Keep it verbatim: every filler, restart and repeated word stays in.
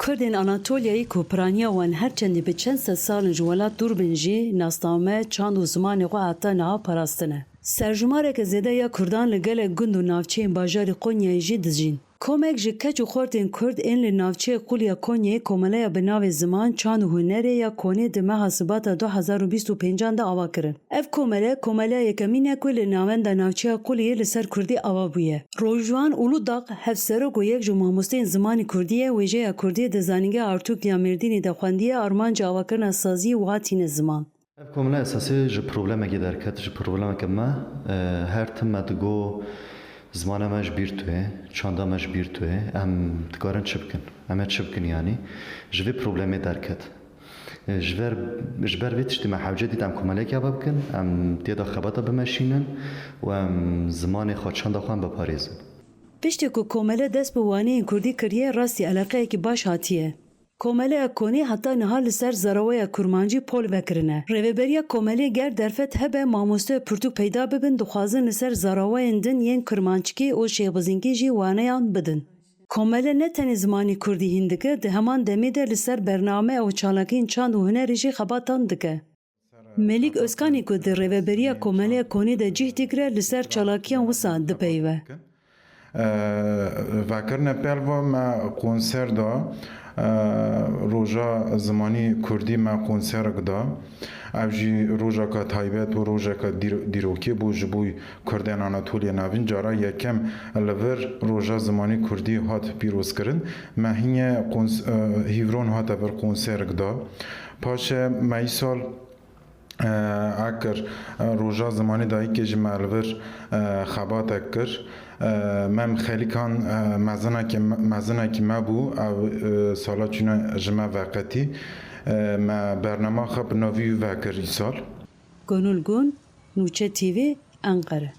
Kurdên Anatolyayê ku piraniya wan her çendî bi çend sed sal in ji welat dûr bin jî, nasname, çand û zimanê xwe heta niha parastine. Serjumareke zêde ya Kurdan li gelek gund û navçeyên bajarê Qonyayê jî dijîn. Komek ji keç û xortên Kurd ên li navçeya Qulî ya Konyayê komeleya bi navê Ziman, Çand û Hunerê ya Konê di meha Sibata du hezar û bîst û pêncan de ava kirin. Ev komele, komeleya yekemîn e ku li navenda navçeya Quliyê li ser kurdî ava bûye. Rojwan Uludağ, hevserok û yek ji mamosteyên zimanê kurdî ye, wêjeya kurdî di Zanîngeha Artuk ya Mêrdînê de xwendiye, armanca avakirina saziyê wiha tîne ziman. Ev komele esasî ji problemekê derket, ji problemeke me. E, her tim me digo zimana me ji bîr tûye, çanda me ji bîr tûye, em dikarin çi bikin? Em ê çi bikin yanî? Ji vê problemê derket. E, ji ber, ji ber vê tiştê me hewce dît em komelekê ava bikin, em tê de xebata bimeşînin û em zimanê xwe, çanda xwe em biparêzin. Piştî ku komele dest bi waneyên kurdî kiriye, rastî eleqeyekî baş hatiye. Komeleya Konê heta niha li ser zaraweya kurmancî pol vekirine. Rêveberiya komelê ger derfet hebe mamoste pirtûk peyda bibin, dixwazin li ser zarawayên din yên kurmanckî û şêxbizînkî jî waneyan bidin. Komele ne tenê zimanê kurdî hîn dike, di heman demê de li ser bername û çalakiyên çand û hunerê jî xebatan dike. Melîk Özkanî ku di rêveberiya Komeleya Konê de cih digre, li ser çalakiyan wisa dipeyive. Vekirine pêl ve me konser da, e, roja zimanî kurdî me konserek da. Ev jî rojeka taybet û rojeka dîr-, dîrokê bû ji bo Kurdên Anatoliya Navîn. Cara yekem li vir roja zimanî kurdî hat pîrozkirin. Me hînye kons-, e, hîvron hate vir konserek da. Paşê me îsal e, ekir. E, roja zimanî dayikê jî me li vir, e, xebatek kir. E, Mem Xelîkan, e, mezinekî me, mezinekî me bû. Ew, e, sala çûne ji me veqetî. E, me bernama xwe bi navî wî vekir îsal. Gonul Gun, Nûçe T V, Enqere.